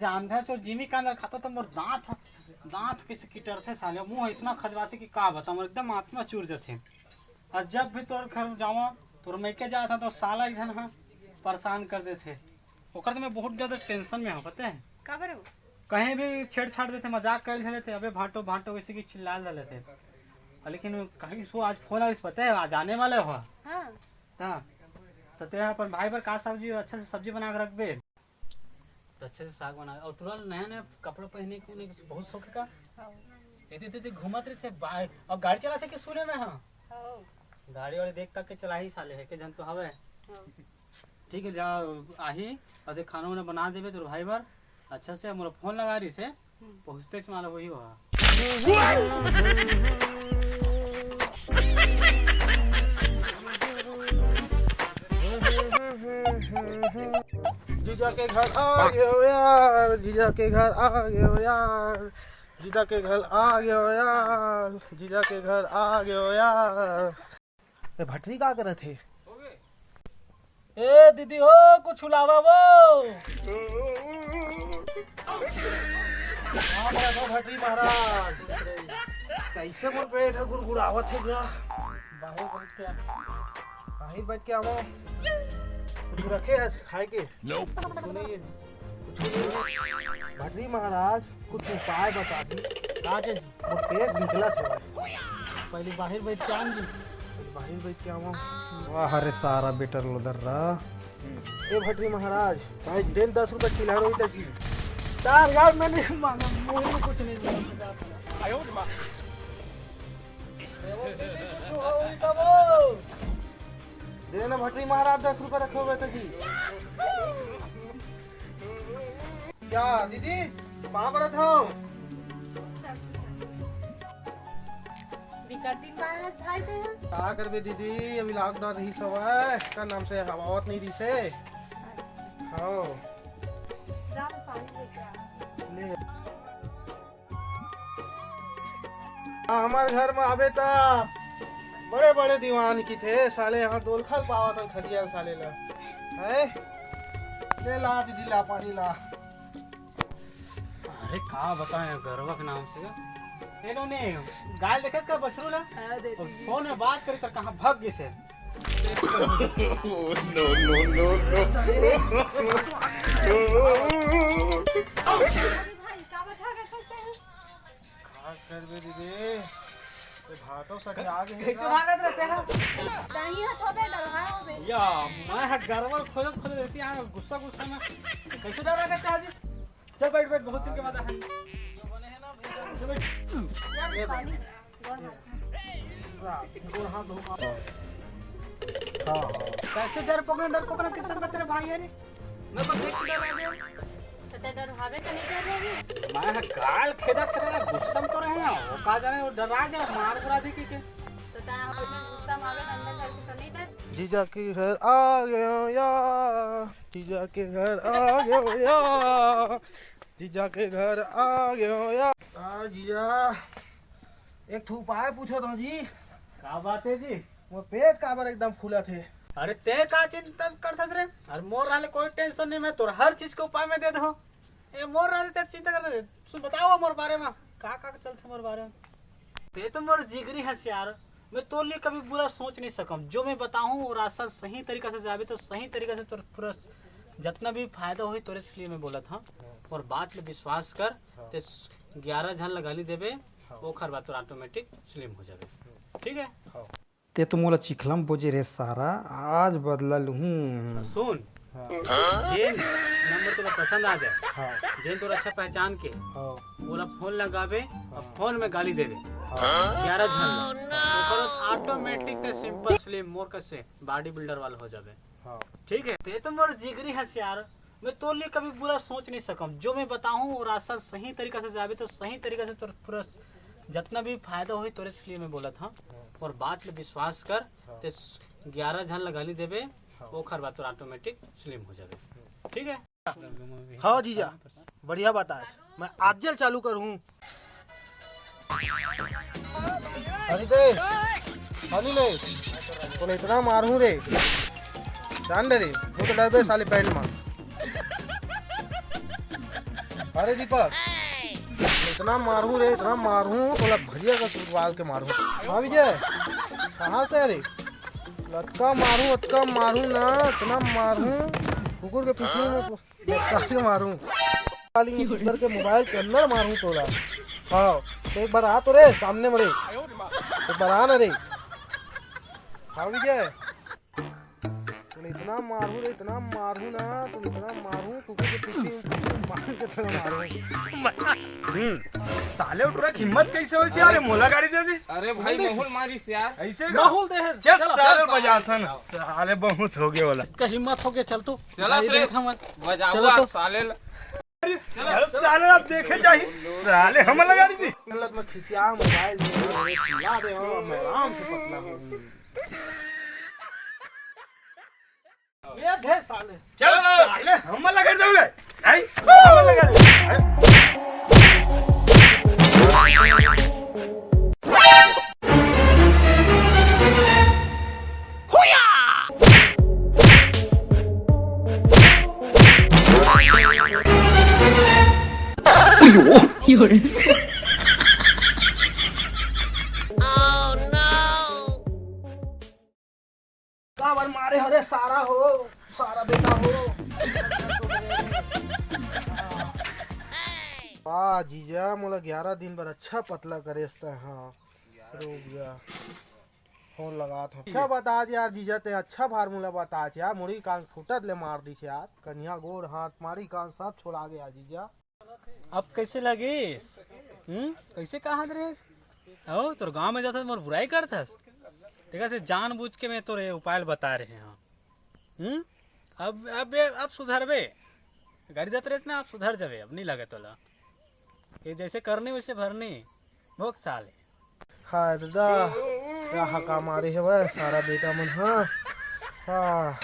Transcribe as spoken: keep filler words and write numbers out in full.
रांधे तो जिमी कांदर खाता तो मोर दांत ह, दांत कइसे किटरथे साले, मुंह इतना खजवाथे कि का बताऊं, एकदम आत्मा चूर जाथे। और जब भी तोर घर जावा, तोर मइके जात ह तो साला एक झन ह परेशान कर देथे। ओकर से मैं बहुत ज्यादा टेंशन में हूँ, पता है? काबर हो? कहीं भी छेड़छाड़ देथे, मजाक कर लेथे, "अबे भांटो, भांटो," वैसे कि चिल्ला लेथे। और लेकिन कहीं सो आज फोन आइस, पता है, आज आने वाले हो। हाँ। हाँ। तो ते अपन भाई बर का सब्जी, अच्छा से सब्जी बना के रखबे। तो अच्छे से साग बना, और तुरंत नया नया कपड़ा पहने के उन्हें बहुत शौक है का? हाँ। एती तेती घूमत रहिथे बाहर, और गाड़ी चलाथे कि सुने में, हाँ। हाँ। गाड़ी वाड़ी देख तक के चलाही साले, है के झन तो हवे। हाँ। ठीक है, जा आही, और देख खाना वाना बना देबे तोर भाई बर, अच्छा से मोला फोन लगा रही से, हम्म। पहुँचते माला वही हुआ। जीजा के घर आ गयो यार, जीजा के घर आ गयो यार, जीजा के घर आ गयो यार, जीजा के घर आ गयो यार। ए, भटरी का करत हे? ए दीदी हो, कुछ लावा वो। हाँ, बड़ा भटरी महाराज, कैसे मोर पेट ह गुड़गुड़ावत हे गा। बाहर बैठ के, बाहर बैठ के आवो। कुछ रखे आज खाए के? Nope। सुनिए, भटरी महाराज, कुछ उपाय बता दी। का के जी? मोर पेट निकलत हे भाई। पहले बाहर बैठ के आन जी। बाहर बैठ के आवो। वाह रे सारा बेटर लोदर रा। ए भटरी महाराज, भाई देन दस रुपया चिल्ला रोई जी। चार हजार मैं नहीं मांगा, मुझे कुछ नहीं मांगा। दे ना भटरी महाराज, दस रुपया रखो बेटा जी। क्या दीदी, पाँव परत हो? बिकट दिन बाद आज भाई दे। का करबे दीदी, अभी लॉकडाउन रही सवय, का नाम से हवावत नहीं रही से। हाँ। जा, पानी लेके आ। ले। हाँ, हमार घर में आबे त बड़े बड़े दीवान की थे साले, यहाँ दोलखल पावत हन खटिया साले ला। हैं? ले ला दीदी, ला पानी ला। अरे का बताएं गरवा के नाम से का? ए नोनी, गाय देखत का बछरू ला? हाँ, देखी। फोन में बात करी त कहाँ भग गइसे। No, no, no, no। भाई, का बैठा कर सकते हैं? का करबे दीदी? ये भाटो सके आगे है कैसे का? भागत रहते हैं? दाई हाथ हो बे, डरवा हो बे। या, मैं हा गरवा खोजत खोजत रहती है, गुस्सा गुस्सा में। कैसे डरा करते हैं जी? चल बैठ, बैठ, बहुत दिन के बाद आए हैं। चल बैठ। यार, पानी। हाँ, हाँ। कैसे डरपोक ना, डरपोक ना, किससे बता रहे भाई, अरे? मेरे को देख के डरा गया। तो ते डर भावे तो नहीं डर रहे हैं? मैं हा गाल खेदा खेदा गुस्सा में तो रहे हैं, वो का जाने वो डरा गया, मार करा दी कि के। तो ता हम अपने गुस्सा में आवे अंदर घर से तो नहीं डर? जीजा के घर आ गयो यार, जीजा के घर आ गयो यार, जीजा के घर आ गयो यार। आ जीजा, एक ठो उपाय पूछो तो जी। का बात है जी? वो पेट काबर एकदम फूलत हे? अरे ते का चिंता करथस रे? अरे मोर रहले कोई टेंशन नहीं, मैं तोर हर चीज के उपाय में दे दो। ए मोर रहले ते चिंता करथस रे? सुन बताओ मोर बारे में, का का चलथे मोर बारे में? ते तो मोर जिगरी हस यार, मैं तोर लिए कभी बुरा सोच नहीं सकम। जो मैं बताहूँ वो रास्ता सही तरीका से जाबे तो सही तरीका से तोर पूरा जतना भी फायदा होही तोरे लिए मैं बोलत हूँ। और बात ले विश्वास कर, हाँ। ते ग्यारह झन ला गाली देबे, हाँ। ओखर बाद तोर ऑटोमेटिक स्लिम हो जाबे। ठीक है? हाँ। ते तो मोला चिखलम बोजे रे सारा, आज बदला लूहूं। सुन, हाँ। जेन नंबर तोला पसंद आ जाए, हाँ। जेन तोला अच्छा पहचान के, हाँ। ओला फोन लगाबे और हाँ। फोन में गाली देबे। हाँ। ग्यारह झन ला। ओकर बाद ऑटोमेटिक ते सिंपल स्लिम मोर कसे बॉडी बिल्डर वाला हो जाबे। हाँ। ठीक है, ते तो मोर जिगरी हस यार, मैं तोर लिए कभी बुरा सोच नहीं सकम। जो मैं बताहूँ वो रास्ता सही तरीका से जाबे तो सही तरीका से तोर पूरा जतना भी फायदा होही तोरे लिए मैं बोलत हूँ। हाँ। और बात ले विश्वास कर, हाँ। ते ग्यारह झन ला गाली देबे, हाँ। ओखर बाद तोर ऑटोमेटिक स्लिम हो जाबे। ठीक है? हाँ जीजा, बढ़िया बात आज। मैं आज जेल चालू करूँ। अरे दे, पानी ले। तोला इतना मारूं रे। जान दे रे, वो तो डरबे साले पैंट में। अरे दीपक, इतना मारहूँ रे, इतना मारहूँ, तोला भजिया कस उबाल के मारहूँ। हाँ विजय, कहाँ से रे? अतका मारहूँ, अतका मारहूँ ना, इतना मारहूँ, कुकुर के पीछू में लटका के मारहूँ। खाली कुकुर के मोबाइल के अंदर मारहूँ तोला। हाँ, तो एक बार आ तो रे सामने में रे, एक बार आ ना रे। हाँ विजय, तोला इतना मारहूँ रे, इतना मारहूँ ना, तोला इतना मारहूँ, कुकुर के पीछे मार के तोला मारहूँ। हम्म, साले टुरा के हिम्मत कैसे होइस यार, मोला गाड़ी दे दी। अरे भाई, माहौल मारिस यार। ऐसे का? माहौल दे है। चल चलो, साले चल, बजा सन। साले बहुत हो गए वाला। का हिम्मत हो गया, चल तू। चला गाड़ी रे। देख हमन। बजाओ चलो तो। साले ला। चलो साले, आप देखे जाही। साले हम लगा दी। गलत में खिसिया मोबाइल दे, चिल्ला दे, हम आराम से पतला हो। ये दे साले। चल साले, हम लगा देबे। नहीं, हम लगा देबे। काबर मारे हरे सारा हो, सारा बेटा हो। वाह जीजा, मोला ग्यारह दिन बर अच्छा पतला करेस तैं, हाँ। रुक जा, फोन लगात हूँ। अच्छा बतास यार जीजा, तैं अच्छा भार मोला बतास यार, मुड़ी कान फुटत ले मार दिस यार, कनिहा गोड़ हाथ मारी कान सब छोड़ा गया जीजा। अब कैसे लगिस? हम्म, कैसे कहात रहिस? हो, तोर गांव में जाथस, मोर बुराई करथस। देखा से जानबूझ के मैं तोरे उपाय ल बता रहे हंव। हम्म, अब, अब, अब सुधरबे। गाड़ी जात रहिस ना, अब सुधर जाबे, अब नहीं लगे तोला। ये जैसे करनी वैसे भरनी, भोग साले। हाय दादा, का हका मारे हवय सारा बेटा मन ह। हाँ,